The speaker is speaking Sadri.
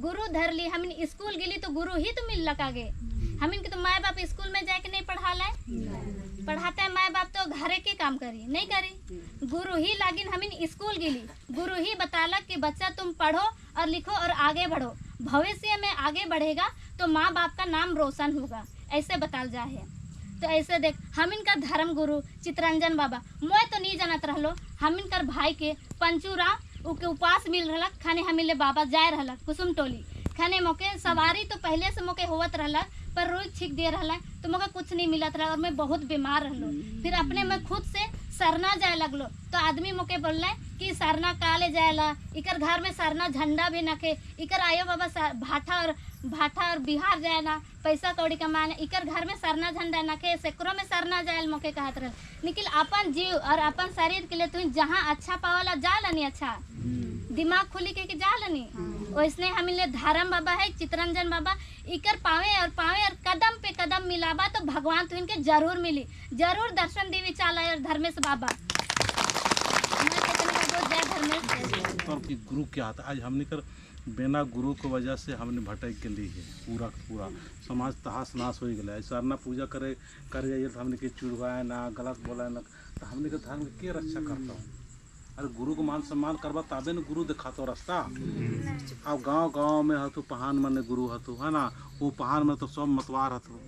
गुरु धर ली। हम स्कूल गेली तो गुरु ही तो मिल आगे। हम इनके तो माए बाप स्कूल में जाके नहीं पढ़ा लाए, पढ़ाते हैं माए बाप तो घरे के काम करी नहीं करी। गुरु ही लागिन हम स्कूल गेली, गुरु ही बताला कि बच्चा तुम पढ़ो और लिखो और आगे बढ़ो, भविष्य में आगे बढ़ेगा तो माँ बाप का नाम रोशन होगा, ऐसे बताल जा है। तो ऐसे देख हम इनका धर्म गुरु चितरंजन बाबा मोय तो नहीं जानत रहलो, हम इनकर भाई के पंचूराम उके उपास मिल रहा खाने हम ले बाबा जाए रहा कुसुम टोली खाने मौके सवारी तो पहले से मौके होवत रहा पर रोज छीक दे रहा तो मौका कुछ नहीं मिलत रहा और मैं बहुत बीमार रहलो। फिर अपने मैं खुद से सरना जाए लगलो तो आदमी मौके बोल कि सरना काले जाएला, इकर घर में सरना झंडा भी नखे, इकर आयो बाबा भाठा और बिहार जाएला पैसा कौड़ी कमाने, इकर घर में सरना झंडा नखे, सेकरों में सरना जाए मौके कहत रहे। लेकिन अपन जीव और अपन शरीर के लिए तुम जहाँ अच्छा पावला जाला नहीं, अच्छा दिमाग खुली के जाला नहीं। वैसने हम ले धर्म बाबा है चितरंजन बाबा, इकर पावे और कदम पे कदम मिलाबा तो भगवान तो इनके जरूर मिली, जरूर दर्शन देवी चाला और धर्मेश बाबा। तो गुरु क्या आता आज हमने कर बिना गुरु के वजह से हमने भटक गई है, पूरा पूरा समाज तहास नाश हो गया। सरना पूजा करे कर जाइए तो हमने के चुड़वाए ना, गलत बोला ना, तो हमने के धर्म के रक्षा करता हूँ। अरे गुरु को मान सम्मान करवा तबे न गुरु दिखातो रास्ता। अब गांव गांव में हतु पहान मन गुरु हतु है ना, वो पहाड़ में तो सब मतवार हतु।